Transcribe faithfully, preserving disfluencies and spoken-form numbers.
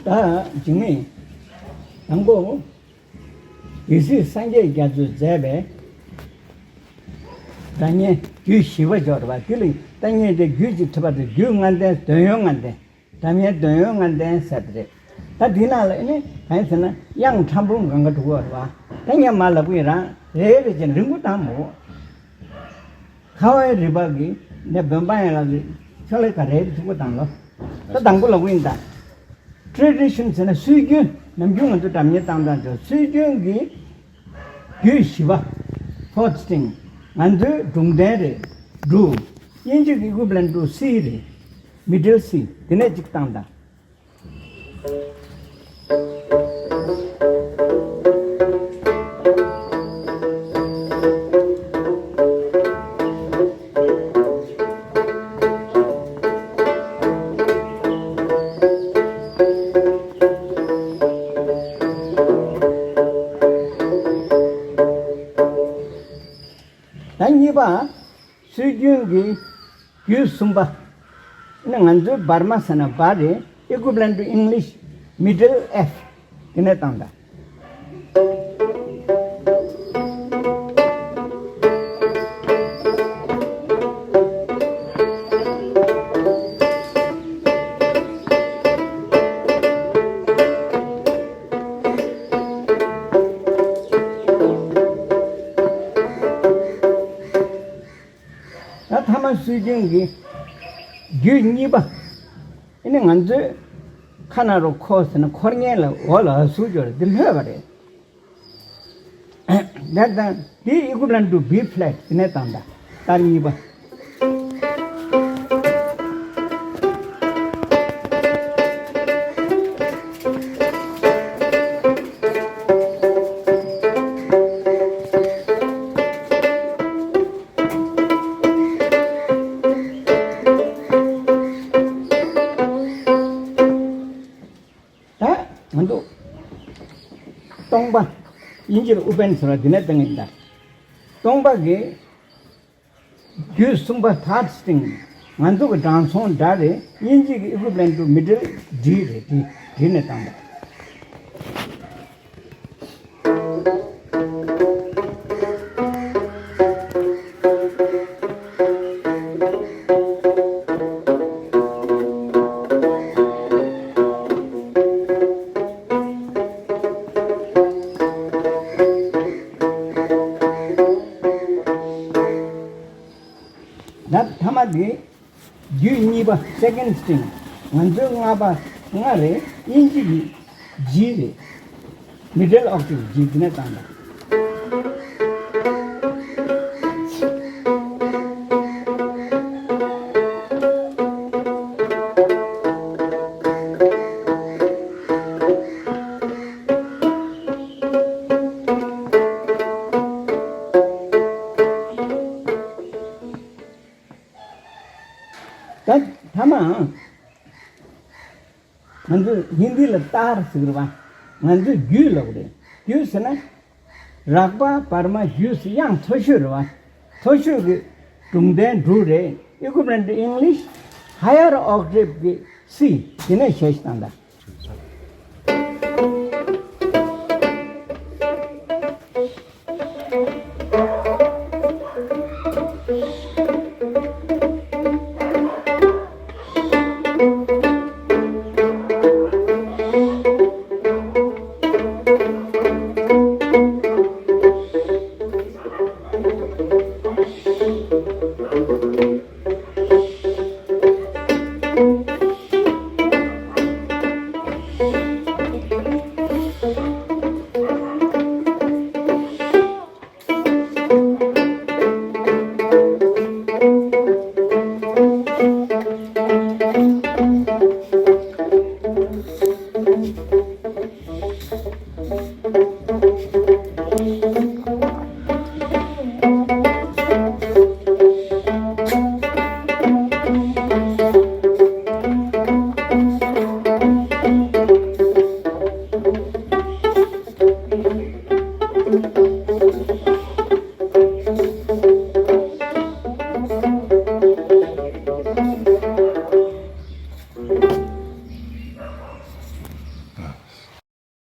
ད་འཇིགས་མེད། དང་པོ། སྡེ་སྲིད་སངས་རྒྱས་རྒྱ་མཚོས་མཛད་པའི་སྒྲ་སྙན་རྒྱུད་བཞི་པ་འཇོག་རེད་པ། དེ་ལ་ད་ངས་དེ་རྒྱུད་ཅིག་ཐུབ་པ་དེ་རྒྱུད་ལྔ་ལྡན་འདོད་ཡོན་ལྔ་ལྡན། སྒྲ་སྙན་འདོད་ཡོན་ལྔ་ལྡན་ཟེར་དེ་རེད། ད་འདི་ནང་ལ་ཨེ་ནི་གང་ཡིན་ཟེར་ན། དབྱངས་ཕྲ་འབུམ་གང་ག་དྲུག་པ་རེད་པ། ད་ངས་མར་ལབ་ཀྱི་ཡིན། རང་རེ་རེ་བྱས་ནས་རིང་པོ་བཏང་མི་དགོས། ཁ་བའི་རི་པ་གི་ནས་བོན་སྤངས་ཡན་ལག་གི་ཕྱག་ལེན་ག་རེ་རེ་ཐུག་པ་དང་ལོ། ད་དང་པོ་ལ་དབུ་ཡིན་ད། ཊེ་ཌི་ཤན་ཟེར་ན་སྲོལ་རྒྱུན། ནམ་རྒྱུན་ང་ཚོ་སྒྲ་སྙན་བཏང་སྟངས་ཚོ་སྲོལ་རྒྱུན་གྱི་རྒྱུད་བཞི་པ། ཕོར་ཐི་སི་ཊིང་། ང་ཚོའི་སྒྲུང་ལྡན་རེད། འབྲུ། དབྱིན་ཇི་གི་ཨི་ཀུ་བི་ལེན་ཊུ་སི་རེད། མི་ཌལ་སི། དེ་ནས་གཅིག་བཏང་དང་། ད་གཉིས་པ། སྲོལ་རྒྱུན་གྱི་རྒྱུད་གསུམ་པ། ནི་ང་ཚོའི་བར་མ་ཟེར་ན་བ་རེད། ཨི་ཀུ་བི་ལེན་ཊུ་ཨིང་ལིཤ། མི་ཌལ་ཨེཕ། དེ་ནས་བཏང་དང་། ད་ཐ་མ་སྲོལ་རྒྱུན་གྱི་རྒྱུད་གཉིས་པ། ཨེ་ནི་ང་ཚོས་ཁ་ན་རོ་ཁོ་ཟེར་ན་འཁོར་ཉན་ལ་འོ་ལ་ཟུག་སྦྱོར་འདི་ལྷོད་པ་རེད། ད་ད་འདི་ཨི་ཀུ་བི་ལེན་ཊུ་བི་ཕ་ལེཊ། དེ་ནས་བཏང་ད། ད་གཉིས་པ། ད་ང་ཚོ་སྟོང་པ། དབྱིན་ཇིར་ཨོ་པན་ཟེར་བ་འདི་ནས་བཏང་གི་ཡིན་ད། སྟོང་པ་གི་རྒྱུད་གསུམ་པ་ཕོར་ཐི་སི་ཊིང་། ང་ཚོ་གི་དྲང་སྲོང་སྒྲ་རེད། དབྱིན་ཇི་གི་ཨི་ཀུ་བི་ལེན་ཊུ་མི་ཌལ་ཌི་རེད། ཌི། ཌི་ནས་བཏང་ད། ད་ཐ་མ་དེ། རྒྱུད་གཉིས་པ་སེ་ཀེན་ཌི་སི་ཊིང་། ང་ཚོའི་ལྔ་པ་ལྔ་རེད། དབྱིན་ཇི་གི་ཇི་རེད། མི་ཌལ་ཨོག་ཊེབ་ཇི། དེ་ནས་བཏང་དང་། ད་ཐ་མ། ང་ཚོས་ཧིན་དི་ལ་ཏཱར་ཟེར་གི་རེད་པ། ང་ཚོས་རྒྱུད་ལབ་གི་རེད། རྒྱུད་ཟེར་ན། རགས་པ་བར་མ་ཞབས་ཀྱུ་དབྱངས་མཐོ་ཤོས་རེད་པ། མཐོ་ཤོས་ཀྱི་སྒྲུང་ལྡན་འབྲུ་རེད། ཨི་ཀུ་བི་ལེན་ཊུ་ཨིང་ལིཤ། ཧ་ཡར་ཨོག་ཊེབ་ཀྱི་སི། དེ་ནས་ཞབས་ཀྱུ་བཏང་ད།